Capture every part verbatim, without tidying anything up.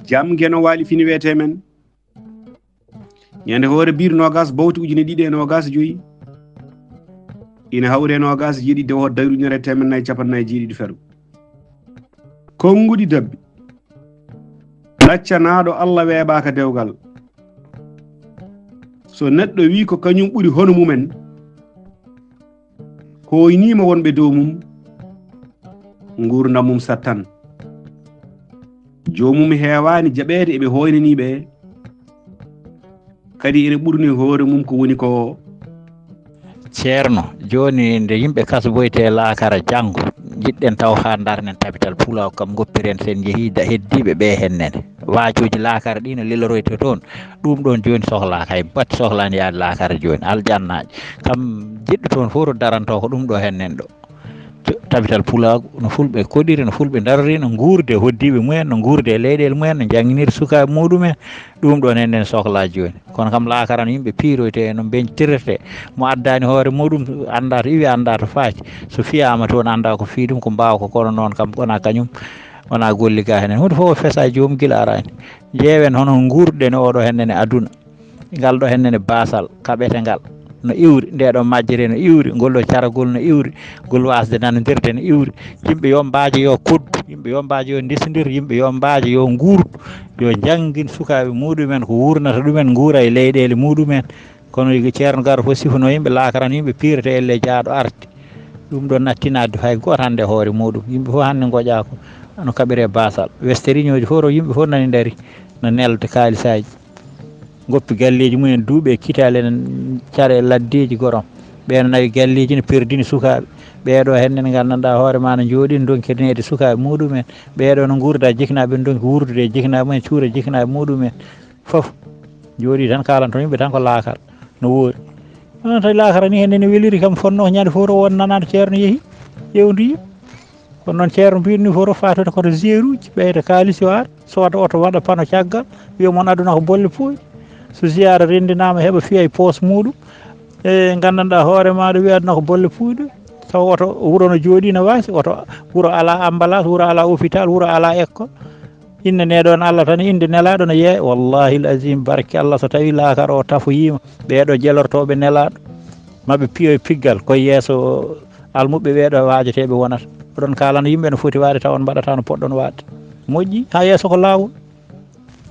Jam Geno Waali Fini wiyetee men. Ñande hoore biir noogas bowti ujine ɗiɗi e noogas joyi. Ina hawri e noogas jeeɗiɗi de o dayru ujunere e teemedde nayi capanɗe nayi jeeɗiɗi feru. Konnguɗi dabbi. Ɗaccanaaɗo Allah weeɓaaka dewgal. So neɗɗo wii ko kañum ɓuri hono mumen, hooyniima wonɓe dow mum, nguurndam mum sattan. Joomum heewaani jaɓeede e ɓe hooynanii ɓe, kadi ene ɓurni hoore mum ko woni ko. Ceerno, jooni nde yimɓe kasboyte laakara janngo, njiɗɗen taw haa ndarnen tabital pulaagu kam, ngoppiren sen njehii da-, heddiiɓe ɓe hennene. Waajooji laakara ɗi no leloroyte toon, ɗum ɗoon jooni sohlaaka, hay batte sohlaani yaade laakara jooni, aljannaaji. Kam jiɗɗo toon fof to daranto ko ɗum ɗo hennen ɗo. Jo-, tabital pulaagu no fulɓe koɗiri, no fulɓe ndarori, no nguurde e hoddiiɓe mumen, no nguurde e leyɗeele mumen, no njannginiri sukaaɓe muɗumen. Ɗum ɗoon hennen sohlaa jooni. Kono kam laakara no yimɓe piiroyte e no mbeñtirte. Mo addaani hoore muɗum anndaa to iwi, anndaa to faati. So fiyaama toon anndaa ko fii ɗum, ko mbaawa ko, kono noon kam wonaa kañum, wonaa golli gaa henen. Huunde fof o fesa e joomum gila araani. Ƴeewen hono nguurɗen e oɗo hennene aduna. Ngal ɗo hennene baasal, kaɓete ngal. No iwri, nde ɗo majjere no iwri, ngol ɗo caragol no iwri, ngol waasde nanondirde no iwri. Yimɓe yo mbaajo yo koddu, yimɓe yo mbaajo yo ndesondir, yimɓe yo mbaajo yo nguurdu, yo njanngin sukaaɓe muɗumen ko wuurnata ɗumen, nguura e leyɗeele muɗumen. Kono Ceerno Garo fof sifuno yimɓe, laakara no yimɓe piirata elle jaaɗo arti. Ɗum ɗo nattinadde hay gooto hannde hoore muɗum. Yimɓe fof hannde ngoƴaa ko no kaɓiree baasal. Westériñooji fof to yimɓe fof nani ndari no nelda kaalisaaji. Ngoppi galleeji mumen duuɓi e kitaale enen care laddeeji gorom. Ɓeen nawi galleeji ne perdini sukaaɓe. Ɓeeɗo hennene nganndanɗaa hoore ma no njooɗi no ndonki neede sukaaɓe muɗumen. Ɓeeɗo no nguurda jiknaaɓe no ndonki wuurdude e jiknaaɓe mumen, cuura jiknaaɓe muɗumen. Fof njooɗi tan kaalanto yimɓe tan ko laakara no woori. Onon tawi laakara ni hennene weliri kam fonno ñande fof to won nanaɗo ceerno yehi ƴewdi yimɓe. Kono noon ceerno mbiɗo ni fof to fatude koto zéro uji ɓeyda kaalis yo ar sooda oto waɗa pano caggal wiya mon aduna ko bolle pooɗi. So ziyara renndinaama heɓa fiya e poos muɗum. E nganndanɗaa hoore maaɗa wiya aduna ko bolle pooɗi. Taw oto wuro no jooɗi no waasi, oto wuro alaa ambalaas, wuro alaa opital, wuro alaa école. Innanee ɗoon Allah tan, innde nelaaɗo no yee. Wallaahi l-azim, barke Allah, so tawii laakara o tafoyiima, ɓeeɗo jelortooɓe nelaaɗo, maɓe piyo e piggal koye yeeso almuɓɓe ɓeeɗo waajateeɓe wonata. Oɗon kaalana yimɓe no foti waade taw on mbaɗata no poɗɗon waade. Moƴƴi, haa yeeso ko laawol.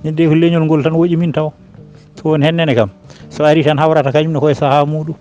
Min de ko leñol ngol tan woƴi min taw. So woni hennene kam, so ari tan hawrata kañum ne koye sahaa muɗum.